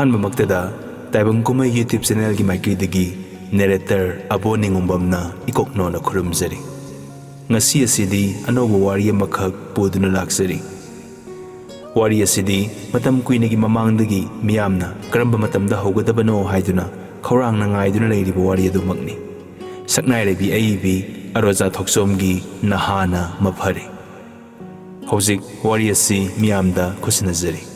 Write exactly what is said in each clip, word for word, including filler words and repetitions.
ꯑꯍꯥꯟꯕꯃꯛꯇꯗ ꯇꯥꯏꯕꯪ ꯀꯨꯝꯍꯩ YouTube ꯆꯦꯅꯦꯜꯒꯤ ꯃꯥꯏꯀꯩꯗꯒꯤ ꯅꯦꯔꯦꯇꯔ ꯑꯕꯣ ꯅꯤꯉꯣꯝꯕꯝꯅ ꯏꯀꯣꯛꯅꯣꯅ ꯈꯨꯔꯨꯝꯖꯔꯤ꯫ ꯉꯁꯤ ꯑꯁꯤꯗꯤ ꯑꯅꯧꯕ ꯋꯥꯔꯤ ꯑꯃꯈꯛ ꯄꯨꯗꯨꯅ ꯂꯥꯛꯆꯔꯤ꯫ ꯋꯥꯔꯤ ꯑꯁꯤꯗꯤ ꯃꯇꯝ ꯀꯨꯏꯅꯒꯤ ꯃꯃꯥꯡꯗꯒꯤ ꯃꯤꯌꯥꯝꯅ ꯀꯔꯝꯕ ꯃꯇꯝꯗ ꯍꯧꯒꯗꯕꯅꯣ ꯍꯥꯏꯗꯨꯅ ꯈꯧꯔꯥꯡꯅ ꯉꯥꯏꯗꯨꯅ ꯂꯩꯔꯤꯕ ꯋꯥꯔꯤ ꯑꯗꯨꯃꯛꯅꯤ꯫ ꯁꯛꯅꯥꯏꯔꯕꯤ ꯑꯏꯕꯤ ꯑꯔꯣꯖꯥ ꯊꯣꯛꯆꯣꯝꯒꯤ ꯅꯍꯥꯅ ꯃꯐꯔꯦ꯫ ꯍꯧꯖꯤꯛ ꯋꯥꯔꯤ ꯑꯁꯤ ꯃꯤꯌꯥꯝꯗ ꯈꯨꯠꯁꯤꯟꯅꯖꯔꯤ꯫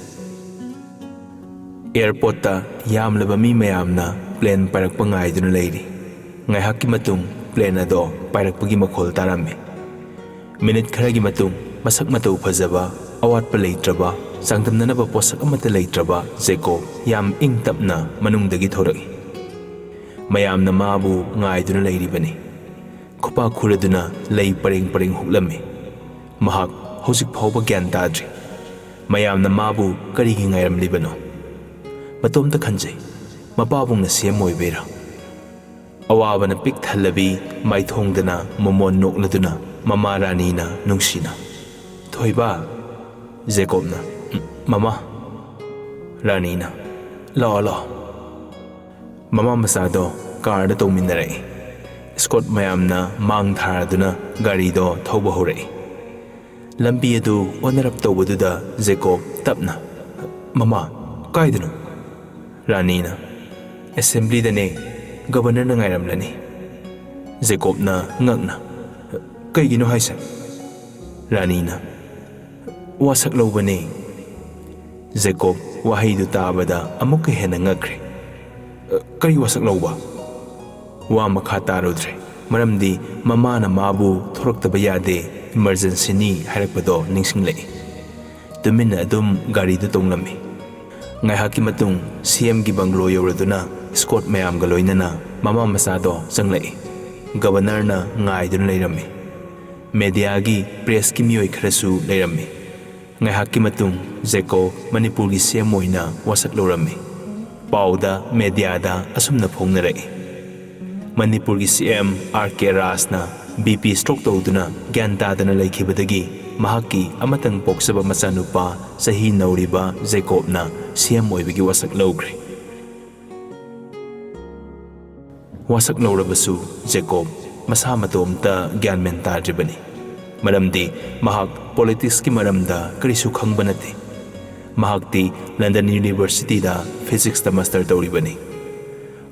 ꯑꯦꯌꯔꯄꯣꯔꯠꯇ ꯌꯥꯝꯂꯕ ꯃꯤ ꯃꯌꯥꯝꯅ ꯄ꯭ꯂꯦꯟ ꯄꯥꯏꯔꯛꯄ ꯉꯥꯏꯗꯨꯅ ꯂꯩꯔꯤ꯫ ꯉꯥꯏꯍꯥꯛꯀꯤ ꯃꯇꯨꯡ ꯄ꯭ꯂꯦꯟ ꯑꯗꯣ ꯄꯥꯏꯔꯛꯄꯒꯤ ꯃꯈꯣꯜ ꯇꯥꯔꯝꯃꯤ꯫ ꯃꯤꯅꯤꯠ ꯈꯔꯒꯤ ꯃꯇꯨꯡ ꯃꯁꯛ ꯃꯇꯧ ꯐꯖꯕ, ꯑꯋꯥꯠꯄ ꯂꯩꯇ꯭ꯔꯕ, ꯆꯥꯡꯗꯝꯅꯅꯕ ꯄꯣꯠꯁꯛ ꯑꯃꯠꯇ ꯂꯩꯇ꯭ꯔꯕ ꯖꯦꯀꯣꯕ ꯌꯥꯝ ꯏꯪ ꯇꯞꯅ ꯃꯅꯨꯡꯗꯒꯤ ꯊꯣꯔꯛꯏ꯫ ꯃꯌꯥꯝꯅ ꯃꯥꯕꯨ ꯉꯥꯏꯗꯨꯅ ꯂꯩꯔꯤꯕꯅꯤ꯫ ꯈꯨꯄꯥꯛ ꯈꯨꯔꯗꯨꯅ ꯂꯩ ꯄꯔꯦꯡ ꯄꯔꯦꯡ ꯍꯨꯛꯂꯝꯃꯤ꯫ ꯃꯍꯥꯛ ꯍꯧꯖꯤꯛ ꯐꯥꯎꯕ ꯒ꯭ꯌꯥꯟ ꯇꯥꯗ꯭ꯔꯤ꯫ ꯃꯌꯥꯝꯅ ꯃꯥꯕꯨ ꯀꯔꯤꯒꯤ ꯉꯥꯏꯔꯝꯂꯤꯕꯅꯣ? ꯃꯇꯣꯝꯇ ꯈꯟꯖꯩ, ꯃꯄꯥꯕꯨꯡꯅ ꯁꯤ ꯑꯦꯝ ꯑꯣꯏꯕꯩꯔꯥ? ꯑꯋꯥꯕꯅ ꯄꯤꯛ ꯊꯜꯂꯕꯤ ꯃꯥꯏꯊꯣꯡꯗꯅ ꯃꯣꯃꯣꯟ ꯅꯣꯛꯂꯗꯨꯅ ꯃꯃꯥ ꯔꯥꯅꯤꯅ ꯅꯨꯡꯁꯤꯅ, "ꯊꯣꯏꯕ!" ꯖꯦꯀꯣꯕꯅ, "ꯎꯝ, ꯃꯃꯥ!" ꯔꯥꯅꯤꯅ, "ꯂꯥꯛꯑꯣ, ꯂꯥꯛꯑꯣ!" ꯃꯃꯥ ꯃꯆꯥꯗꯣ ꯀꯥꯔꯗ ꯇꯣꯡꯃꯤꯟꯅꯔꯛꯏ꯫ ꯏꯁꯀꯣꯠ ꯃꯌꯥꯝꯅ ꯃꯥꯡ ꯊꯥꯔꯗꯨꯅ ꯒꯥꯔꯤꯗꯣ ꯊꯧꯕ ꯍꯧꯔꯛꯏ꯫ ꯂꯝꯕꯤ ꯑꯗꯨ ꯑꯣꯟꯅꯔꯞ ꯇꯧꯕꯗꯨꯗ ꯖꯦꯀꯣꯕ ꯇꯞꯅ, "ꯃꯃꯥ, ꯀꯥꯏꯗꯅꯣ?" ꯔꯥꯅꯤꯅ, "ꯑꯦꯁꯦꯝꯕ꯭ꯂꯤꯗꯅꯦ, ꯒꯕꯔꯅꯔꯅ ꯉꯥꯏꯔꯝꯂꯅꯤ꯫" ꯖꯦꯀꯣꯕꯅ ꯉꯛꯅ, "ꯀꯩꯒꯤꯅꯣ ꯍꯥꯏꯁꯦ?" ꯔꯥꯅꯤꯅ, "ꯋꯥꯁꯛ ꯂꯧꯕꯅꯦ꯫" ꯖꯦꯀꯣꯕ ꯋꯥꯍꯩꯗꯨ ꯇꯥꯕꯗ ꯑꯃꯨꯛꯀ ꯍꯦꯟꯅ ꯉꯛꯈ꯭ꯔꯦ꯫ "ꯀꯔꯤ ꯋꯥꯁꯛ ꯂꯧꯕ?" ꯋꯥ ꯃꯈꯥ ꯇꯥꯔꯨꯗ꯭ꯔꯦ, ꯃꯔꯝꯗꯤ ꯃꯃꯥꯅ ꯃꯥꯕꯨ "ꯊꯣꯔꯛꯇꯕ ꯌꯥꯗꯦ, ꯏꯃꯔꯖꯦꯟꯁꯤꯅꯤ" ꯍꯥꯏꯔꯛꯄꯗꯣ ꯅꯤꯡꯁꯤꯡꯂꯛꯏ꯫ ꯇꯨꯃꯤꯟꯅ ꯑꯗꯨꯝ ꯒꯥꯔꯤꯗꯨ ꯇꯣꯡꯂꯝꯃꯤ꯫ ꯉꯥꯏꯍꯥꯛꯀꯤ ꯃꯇꯨꯡ ꯁꯤ ꯑꯦꯝꯒꯤ ꯕꯪꯒ꯭ꯂꯣ ꯌꯧꯔꯗꯨꯅ ꯏꯁꯀꯣꯠ ꯃꯌꯥꯝꯒ ꯂꯣꯏꯅꯅ ꯃꯃꯥ ꯃꯆꯥꯗꯣ ꯆꯪꯂꯛꯏ꯫ ꯒꯕꯔꯅꯔꯅ ꯉꯥꯏꯗꯨꯅ ꯂꯩꯔꯝꯃꯤ꯫ ꯃꯦꯗꯤꯌꯥꯒꯤ, ꯄ꯭ꯔꯦꯁꯀꯤ ꯃꯤꯑꯣꯏ ꯈꯔꯁꯨ ꯂꯩꯔꯝꯃꯤ꯫ ꯉꯥꯏꯍꯥꯛꯀꯤ ꯃꯇꯨꯡ ꯖꯦꯀꯣꯕ ꯃꯅꯤꯄꯨꯔꯒꯤ ꯁꯤ ꯑꯦꯝ ꯑꯣꯏꯅ ꯋꯥꯁꯛ ꯂꯧꯔꯝꯃꯤ꯫ ꯄꯥꯎꯗ, ꯃꯦꯗꯤꯌꯥꯗ ꯑꯁꯨꯝꯅ ꯐꯣꯡꯅꯔꯛꯏ, "ꯃꯅꯤꯄꯨꯔꯒꯤ ꯁꯤ ꯑꯦꯝ ꯑꯥꯔ ꯀꯦ ꯔꯥꯖꯅ ꯕꯤ ꯄꯤ ꯁ꯭ꯇ꯭ꯔꯣꯛ ꯇꯧꯗꯨꯅ ꯒ꯭ꯌꯥꯟ ꯇꯥꯗꯅ ꯂꯩꯈꯤꯕꯗꯒꯤ ꯃꯍꯥꯛꯀꯤ ꯑꯃꯇꯪ ꯄꯣꯛꯆꯕ ꯃꯆꯥꯅꯨꯄꯥ ꯆꯍꯤ ꯅꯧꯔꯤꯕ ꯖꯦꯀꯣꯕꯅ ꯁꯤ ꯑꯦꯝ ꯑꯣꯏꯕꯒꯤ ꯋꯥꯁꯛ ꯂꯧꯈ꯭ꯔꯦ꯫ ꯋꯥꯁꯛ ꯂꯧꯔꯕꯁꯨ ꯖꯦꯀꯣꯕ ꯃꯁꯥ ꯃꯇꯣꯝꯇ ꯒ꯭ꯌꯥꯟ ꯃꯦꯟ ꯇꯥꯗ꯭ꯔꯤꯕꯅꯤ꯫ ꯃꯔꯝꯗꯤ ꯃꯍꯥꯛ ꯄꯣꯂꯤꯇꯤꯛꯁꯀꯤ ꯃꯔꯝꯗ ꯀꯔꯤꯁꯨ ꯈꯪꯕ ꯅꯠꯇꯦ꯫ ꯃꯍꯥꯛꯇꯤ ꯂꯟꯗꯟ ꯌꯨꯅꯤꯚꯔꯁꯤꯇꯤꯗ ꯐꯤꯖꯤꯛꯁꯇ ꯃꯥꯁꯇꯔ ꯇꯧꯔꯤꯕꯅꯤ꯫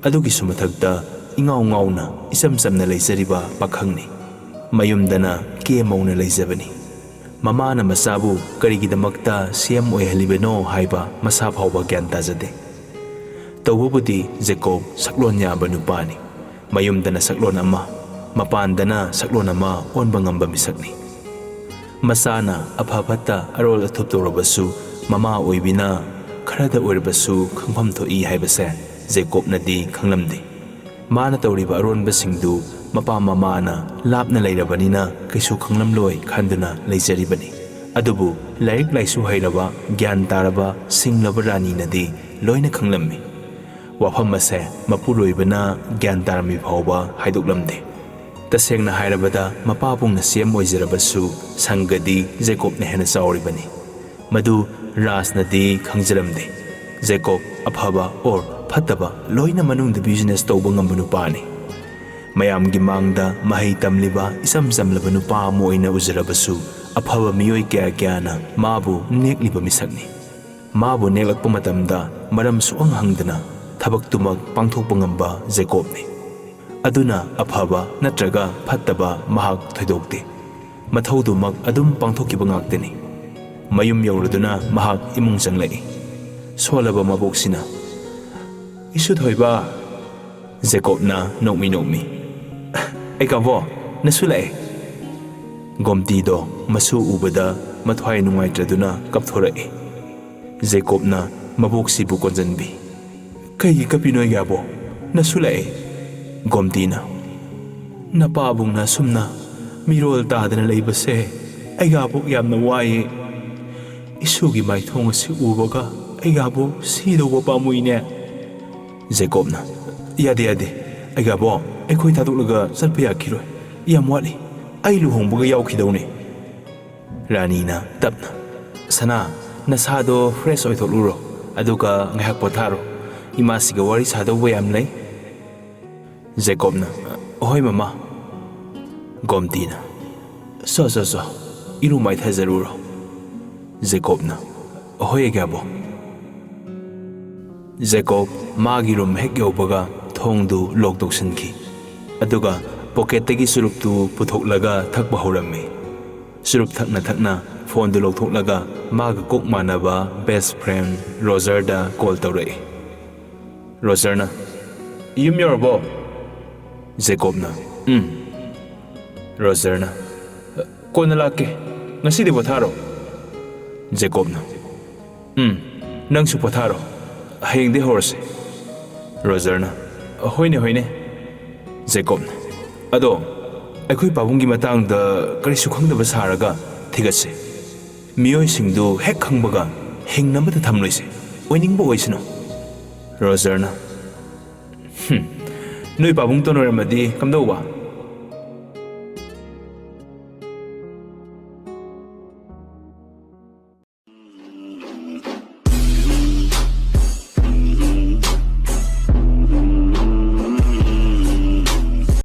ꯑꯗꯨꯒꯤꯁꯨ ꯃꯊꯛꯇ ꯏꯉꯥꯎ ꯉꯥꯎꯅ ꯏꯆꯝ ꯆꯝꯅ ꯂꯩꯖꯔꯤꯕ ꯄꯥꯈꯪꯅꯤ꯫ ꯃꯌꯨꯝꯗꯅ ꯀꯦ ꯃꯧꯅ ꯂꯩꯖꯕꯅꯤ꯫ ꯃꯃꯥꯅ ꯃꯆꯥꯕꯨ ꯀꯔꯤꯒꯤꯗꯃꯛꯇ ꯁꯤ ꯑꯦꯝ ꯑꯣꯏꯍꯜꯂꯤꯕꯅꯣ ꯍꯥꯏꯕ ꯃꯁꯥ ꯐꯥꯎꯕ ꯒ꯭ꯌꯥꯟ ꯇꯥꯖꯗꯦ꯫ ꯇꯧꯕꯕꯨꯗꯤ ꯖꯦꯀꯣꯕ ꯁꯛꯂꯣꯟ ꯌꯥꯕ ꯅꯨꯄꯥꯅꯤ꯫ ꯃꯌꯨꯝꯗꯅ ꯁꯛꯂꯣꯟ ꯑꯃ, ꯃꯄꯥꯟꯗꯅ ꯁꯛꯂꯣꯟ ꯑꯃ ꯑꯣꯟꯕ ꯉꯝꯕ ꯃꯤꯁꯛꯅꯤ꯫ ꯃꯆꯥꯅ ꯑꯐ ꯐꯠꯇ ꯑꯔꯣꯜ ꯑꯊꯨꯞ ꯇꯧꯔꯕꯁꯨ ꯃꯃꯥ ꯑꯣꯏꯕꯤꯅ ꯈꯔꯗ ꯑꯣꯏꯔꯕꯁꯨ ꯈꯪꯐꯝ ꯊꯣꯛꯏ ꯍꯥꯏꯕꯁꯦ ꯖꯦꯀꯣꯕꯅꯗꯤ ꯈꯪꯂꯝꯗꯦ꯫ ꯃꯥꯅ ꯇꯧꯔꯤꯕ ꯑꯔꯣꯟꯕꯁꯤꯡꯗꯨ ꯃꯄꯥ ꯃꯃꯥꯅ ꯂꯥꯞꯅ ꯂꯩꯔꯕꯅꯤꯅ ꯀꯩꯁꯨ ꯈꯪꯂꯝꯂꯣꯏ ꯈꯟꯗꯨꯅ ꯂꯩꯖꯔꯤꯕꯅꯤ꯫ ꯑꯗꯨꯕꯨ ꯂꯥꯏꯔꯤꯛ ꯂꯥꯏꯁꯨ ꯍꯩꯔꯕ, ꯒ꯭ꯌꯥꯟ ꯇꯥꯔꯕ, ꯁꯤꯡꯂꯕ ꯔꯥꯅꯤꯅꯗꯤ ꯂꯣꯏꯅ ꯈꯪꯂꯝꯃꯤ꯫ ꯋꯥꯐꯝ ꯑꯁꯦ ꯃꯄꯨꯔꯣꯏꯕꯅ ꯒ꯭ꯌꯥꯟ ꯇꯥꯔꯝꯃꯤ ꯐꯥꯎꯕ ꯍꯥꯏꯗꯣꯛꯂꯝꯗꯦ꯫ ꯇꯁꯦꯡꯅ ꯍꯥꯏꯔꯕꯗ ꯃꯄꯥꯕꯨꯡꯅ ꯁꯤ ꯑꯦꯝ ꯑꯣꯏꯖꯔꯕꯁꯨ ꯁꯪꯒꯗꯤ ꯖꯦꯀꯣꯕꯅ ꯍꯦꯟꯅ ꯆꯥꯎꯔꯤꯕꯅꯤ꯫ ꯃꯗꯨ ꯔꯥꯖꯅꯗꯤ ꯈꯪꯖꯔꯝꯗꯦ꯫ ꯖꯦꯀꯣꯕ ꯑꯐꯕ ꯑꯣꯔ ꯐꯠꯇꯕ ꯂꯣꯏꯅ ꯃꯅꯨꯡꯗ ꯕꯤꯖꯤꯅꯦꯁ ꯇꯧꯕ ꯉꯝꯕ ꯅꯨꯄꯥꯅꯤ꯫ ꯃꯌꯥꯝꯒꯤ ꯃꯥꯡꯗ ꯃꯍꯩ ꯇꯝꯂꯤꯕ ꯏꯆꯝ ꯆꯝꯂꯕ ꯅꯨꯄꯥ ꯑꯃ ꯑꯣꯏꯅ ꯎꯖꯔꯕꯁꯨ ꯑꯐꯕ ꯃꯤꯑꯣꯏ ꯀꯌꯥ ꯀꯌꯥꯅ ꯃꯥꯕꯨ ꯅꯦꯛꯂꯤꯕ ꯃꯤꯁꯛꯅꯤ꯫ ꯃꯥꯕꯨ ꯅꯦꯛꯂꯛꯄ ꯃꯇꯝꯗ ꯃꯔꯝ ꯁꯨꯛꯍꯪ ꯍꯪꯗꯅ ꯊꯕꯛꯇꯨꯃꯛ ꯄꯥꯡꯊꯣꯛꯄ ꯉꯝꯕ ꯖꯦꯀꯣꯕꯅꯤ꯫ ꯑꯗꯨꯅ ꯑꯐꯕ ꯅꯠꯇ꯭ꯔꯒ ꯐꯠꯇꯕ ꯃꯍꯥꯛ ꯊꯣꯏꯗꯣꯛꯇꯦ꯫ ꯃꯊꯧꯗꯨꯃꯛ ꯑꯗꯨꯝ ꯄꯥꯡꯊꯣꯛꯈꯤꯕ ꯉꯥꯛꯇꯅꯤ꯫ ꯃꯌꯨꯝ ꯌꯧꯔꯗꯨꯅ ꯃꯍꯥꯛ ꯏꯃꯨꯡ ꯆꯪꯂꯛꯏ꯫ ꯁꯣꯜꯂꯕ ꯃꯕꯣꯛꯁꯤꯅ, "ꯏꯁꯨ ꯊꯣꯏꯕ!" ꯖꯦꯀꯣꯕꯅ ꯅꯣꯛꯃꯤ ꯅꯣꯛꯃꯤ, "ꯑꯩ ꯀꯥꯕꯣ, ꯅꯁꯨ ꯂꯥꯛꯑꯦ!" ꯒꯣꯝꯇꯤꯗꯣ ꯃꯁꯨ ꯎꯕꯗ ꯃꯊ꯭ꯋꯥꯏ ꯅꯨꯡꯉꯥꯏꯇ꯭ꯔꯗꯨꯅ ꯀꯞꯊꯣꯔꯛꯏ꯫ ꯖꯦꯀꯣꯕꯅ ꯃꯕꯣꯛꯁꯤꯕꯨ ꯀꯣꯟꯖꯟꯕꯤ, "ꯀꯩꯒꯤ ꯀꯞꯄꯤꯅꯣ, ꯑꯩꯒꯤ ꯑꯕꯣꯛ? ꯅꯁꯨ ꯂꯥꯛꯑꯦ!" ꯒꯣꯝꯇꯤꯅ, "ꯅꯄꯥꯕꯨꯡꯅ ꯑꯁꯨꯝꯅ ꯃꯤꯔꯣꯜ ꯇꯥꯗꯅ ꯂꯩꯕꯁꯦ ꯑꯩꯒꯤ ꯑꯕꯣꯛ ꯌꯥꯝꯅ ꯋꯥꯏꯌꯦ꯫ ꯏꯁꯨꯒꯤ ꯃꯥꯏꯊꯣꯡ ꯑꯁꯤ ꯎꯕꯒ ꯑꯩꯒꯤ ꯑꯕꯣꯛ ꯁꯤꯗꯧꯕ ꯄꯥꯝꯃꯨꯏꯅꯦ꯫" ꯖꯦꯀꯣꯕꯅ, "ꯌꯥꯗꯦ, ꯌꯥꯗꯦ꯫ ꯑꯩꯒꯤ ꯑꯕꯣꯛ ꯑꯩꯈꯣꯏ ꯊꯥꯗꯣꯛꯂꯒ ꯆꯠꯄ ꯌꯥꯈꯤꯔꯣꯏ꯫ ꯌꯥꯝ ꯋꯥꯠꯂꯤ꯫ ꯑꯩ ꯂꯨꯍꯣꯡꯕꯒ ꯌꯥꯎꯈꯤꯗꯧꯅꯦ꯫" ꯔꯥꯅꯤꯅ ꯇꯞꯅ, "ꯁꯅꯥ, ꯅꯁꯥꯗꯣ ꯐ꯭ꯔꯦꯁ ꯑꯣꯏꯊꯣꯛꯂꯨꯔꯣ, ꯑꯗꯨꯒ ꯉꯥꯏꯍꯥꯛ ꯄꯣꯊꯥꯔꯣ꯫ ꯏꯃꯥꯁꯤꯒ ꯋꯥꯔꯤ ꯁꯥꯗꯧꯕ ꯌꯥꯝ ꯂꯩ꯫" ꯖꯦꯀꯣꯕꯅ, "ꯍꯣꯏ ꯃꯃꯥ꯫" ꯒꯣꯝꯇꯤꯅ, "ꯁꯣ ꯁꯣ ꯁꯣ, ꯏꯔꯨ ꯃꯥꯏꯊꯖꯔꯨꯔꯣ꯫" ꯖꯦꯀꯣꯕꯅ, "ꯍꯣꯏ ꯑꯒ꯭ꯌꯥꯕꯣ꯫" ꯖꯦꯀꯣꯕ ꯃꯥꯒꯤ ꯔꯨꯝ ꯍꯦꯛ ꯌꯧꯕꯒ ꯊꯣꯡꯗꯨ ꯂꯣꯛ ꯇꯧꯁꯤꯟꯈꯤ, ꯑꯗꯨꯒ ꯄꯣꯀꯦꯠꯇꯒꯤ ꯆꯨꯔꯨꯞꯇꯨ ꯄꯨꯊꯣꯛꯂꯒ ꯊꯛꯄ ꯍꯧꯔꯝꯃꯤ꯫ ꯆꯨꯔꯨꯞ ꯊꯛꯅ ꯊꯛꯅ ꯐꯣꯟꯗꯨ ꯂꯧꯊꯣꯛꯂꯒ ꯃꯥꯒ ꯀꯣꯛ ꯃꯥꯟꯅꯕ ꯕꯦꯁ ꯐ꯭ꯔꯦꯟ ꯔꯣꯖꯔꯗ ꯀꯣꯜ ꯇꯧꯔꯛꯏ꯫ ꯔꯣꯖꯔꯅ, "ꯌꯨꯝ ꯌꯧꯔꯕꯣ?" ꯖꯦꯀꯣꯕꯅ, "ꯎꯝ꯫" ꯔꯣꯖꯔꯅ, "ꯀꯣꯟꯅ ꯂꯥꯛꯀꯦ, ꯉꯁꯤꯗꯤ ꯄꯣꯊꯥꯔꯣ꯫" ꯖꯦꯀꯣꯕꯅ, "ꯎꯝ, ꯅꯪꯁꯨ ꯄꯣꯊꯥꯔꯣ, ꯍꯌꯦꯡꯗꯤ ꯍꯧꯔꯁꯦ꯫" ꯔꯣꯖꯔꯅ, "ꯍꯣꯏꯅꯦ, ꯍꯣꯏꯅꯦ꯫" ꯖꯦꯀꯣꯕꯅ, "ꯑꯗꯣ, ꯑꯩꯈꯣꯏ ꯄꯥꯕꯨꯡꯒꯤ ꯃꯇꯥꯡꯗ ꯀꯔꯤꯁꯨ ꯈꯪꯗꯕ ꯁꯥꯔꯒ ꯊꯤꯒꯠꯁꯦ꯫ ꯃꯤꯑꯣꯏꯁꯤꯡꯗꯨ ꯍꯦꯛ ꯈꯪꯕꯒ ꯍꯤꯡꯅꯕꯗ ꯊꯝꯂꯣꯏꯁꯦ, ꯑꯣꯏꯅꯤꯡꯕ ꯑꯣꯏꯁꯅꯨ꯫" ꯔꯣꯖꯔꯅ, "ꯍꯨꯝ, ꯅꯣꯏ ꯄꯥꯕꯨꯡꯇꯣꯟ ꯑꯣꯏꯔꯝꯃꯗꯤ ꯀꯝꯗꯧꯕ?"